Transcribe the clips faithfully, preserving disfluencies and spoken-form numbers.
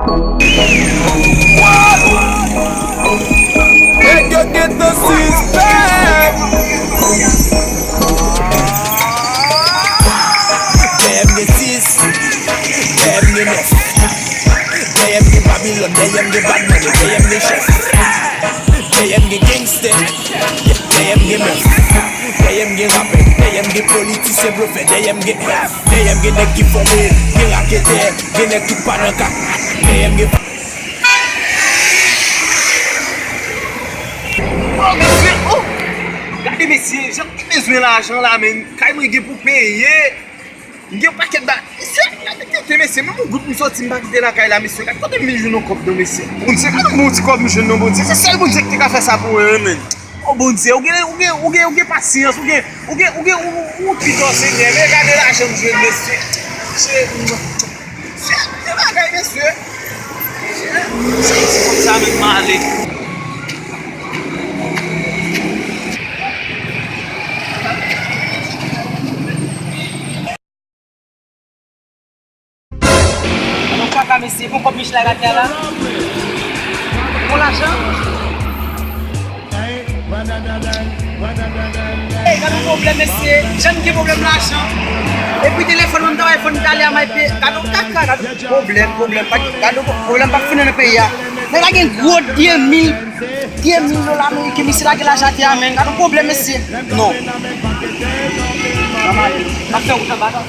Nèg yo gentan sispann. Dèyè m gen sis, dèyè m gen nèf. Dèyè m gen Babilòn, dèyè m gen Badman, dèyè m gen chèf. Dèyè m gen gangstè, dèyè m gen mèf. Dèyè m gen rapè, dèyè m gen politisyen blofè, dèyè m gen, dèyè m gen nèg ki fòme, gen raketè, gen nèg tout pa nan ka. Dèyè m gen Oh, mesye, oh! Gade, mesye, jan m te bezwen lajan la, men kay mwen gen pou peye. M gen yon pakèt ba. Mesye, gade tete, mesye, menm yon goud m sòti, m pa kite lakay la, mesye. Gade kote m vin jwenn yon kòb, non, mesye. Bondye, gade yon bon ti kòb m jwenn, non, Bondye. Se sèl Bondye ki te ka fè sa pou mwen, men. Oh, Bondye, ou gen, ou gen, ou gen, ou gen pasyans, ou gen, ou gen, ou gen, ou, ou, ou pito, Senyè. Men gade lajan m jwenn, mesye. Mesye, mesye, se bagay, mesye. Mesye, se konsa menm m ale. Bon kaka, mesye, bon kòb Michel la gate a la. Bon lajan. Ey, gade yon pwoblèm, mesye. Jan m gen pwoblèm lajan. Epi telefòn mwen, m travay fòn talè a, m ay pe. Gade yon kaka, gade yon pwoblèm, pwoblèm. Pa, gade yon pwoblèm pa fini nan peyi a. Nèg la gen gwo de mil, de mil dola ameriken, misye lage lajan atè a, men. Gade yon pwoblèm, mesye. Non. M ap fè wout anba, non.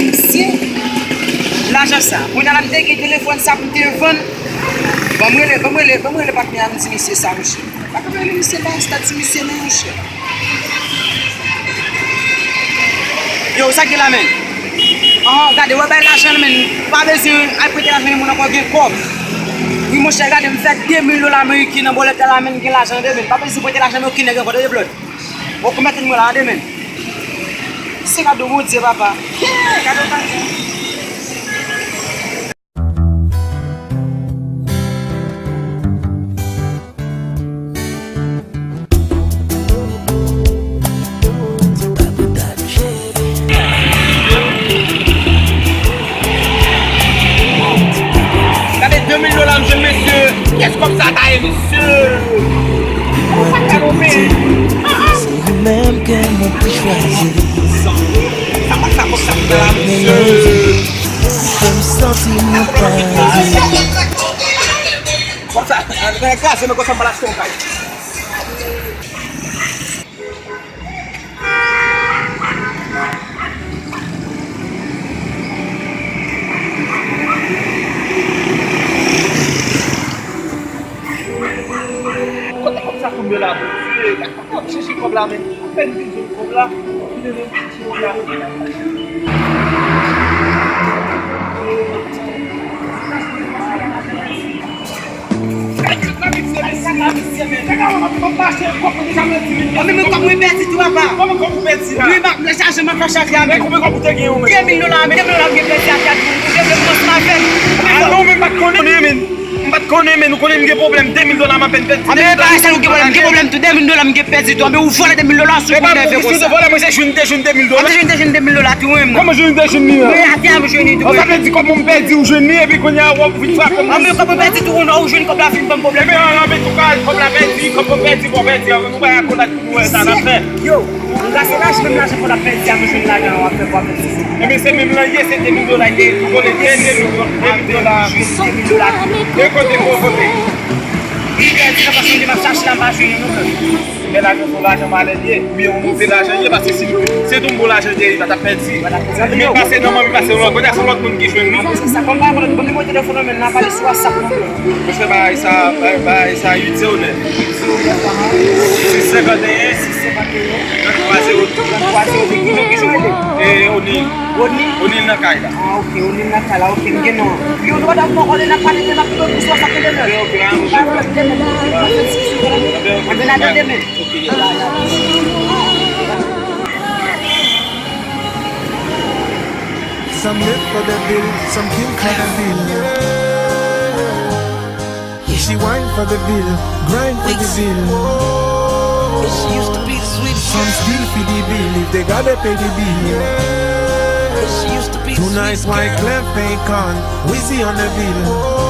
Mesye, lajan sa. Kounye a la m te gen telefòn sa pou m te vann. Ban m rele, ban m rele, ban m rele patnè a, m di mesye sa, mesye. Pa ka rele misye ba estati misye non, monchè. Yo, sa k gen la, men? Ah, gade, wè bay lajan, men. Pa bezwen al prete lajan moun ankò, gen kòb. Wi, monchè, gade, m fè de mil dola ameriken nan bòlèt la, men, gen lajan, tande, men. Pa bezwen prete lajan, men, okenn nèg ankò, tande, blòd. Bon, kòmèt mwen la, tande, men. Se kado Bondye, papa. Yeah, kado kado. Gade de mil dola m jwenn, mesye. Kiyès kòb sa ta ye, mesye? Mwen te di w, se ou menm ke mwen te chwazi. Sa pa sa kòb sa ta ye, mesye. Fè m santi mwen pa. Kòb sa, ann kraze, men konsa m pral achte yon kay. Kote kòb sa tonbe la, Bondye? Gad kòb, chèche kòb la, men. Apèn vin jwenn kòb la, vin jwenn kòb la. Mwen menm kòb mwen pèdi tou, papa. Kòman kòb ou pèdi la? Wi, m ap chaje, m ap fè chaje a, men. Men konbyen kòb ou te gen, ou menm? De mil dola, men de mil dola m gen pèdi a, ou te vle kòmanse avè m. Ah non, men m pa t konnen, men. M pa t konnen, men ou konnen m gen pwoblèm, de mil dola m apèn pèdi. Anben, e pa sa nou gen pwoblèm, m gen pwoblèm tou, de mil dola m gen pèdi tou. Anben, ou vòlè de mil dola sou pou nève konsa. Vòlè, mwen se jwenn, te jwenn de mil dola. Anben, jwenn, te jwenn de mil dola tou, wi, menm. Kòman jwenn, te jwenn li a? Wi, atè a m jwenn li tou. Sa vle di kòb mwen pèdi, ou jwenn li, epi kounye a, w ap vin frape mwen. Anben, kòb mwen pèdi tou, ou jwenn kòb la, vin ban m pwoblèm. Ebyen, anben, tou ka, kòb la pèdi, kòb mwen pèdi, bon, pèdi, anben, nou pa konn ak nou wè sa n ap fè. Yo, m gase lajan, menm lajan fò n ap pèdi a, nou jwenn lajan, w ap fè, w ap fè sisi. Ebyen, se menm lan ye, se de mil dola, te, ou konnen, de mil dola, de mil dola. E kote, kote? Li pèdi nan fason li m ap chache la, m pa jwenn li non, frè. Men lajan se yon lajan malè li ye, oubyen yon move lajan li ye, paske si se t yon bon lajan li te ye, li pa t ap pèdi. Li menm pase nan men m, li pase nan lòt. Kote a se yon lòt moun ki jwenn li. Sa kòm pa yon lòt, ban m nimewo telefòn ou, men n a pale sou WhatsApp non, frè. Mesye, bagay sa, bagay sa uit zewo nèf. Sis senkanteyen. Sis senkanteyen. Trannntwa zewo de. Trannntwa zewo de. Ki non, ki jan w rele? E, Oni. Oni? Oni nan kay la. Ah, ok, Oni nan kay la, ok, m gen non an. Yo, nou pa dakò, Oni nan kay la, n ap pito plis WhatsApp ke demen. Ok, ok, ah, ok. Anben, n a tann demen. Ok, ya, ya. Some live for the bill, some kill for the bill. She wine for the bill, grind for the bill. Some steal for the bill if they gotta pay the bill. Tonight, Wyclef Akon, Weezy on the beat.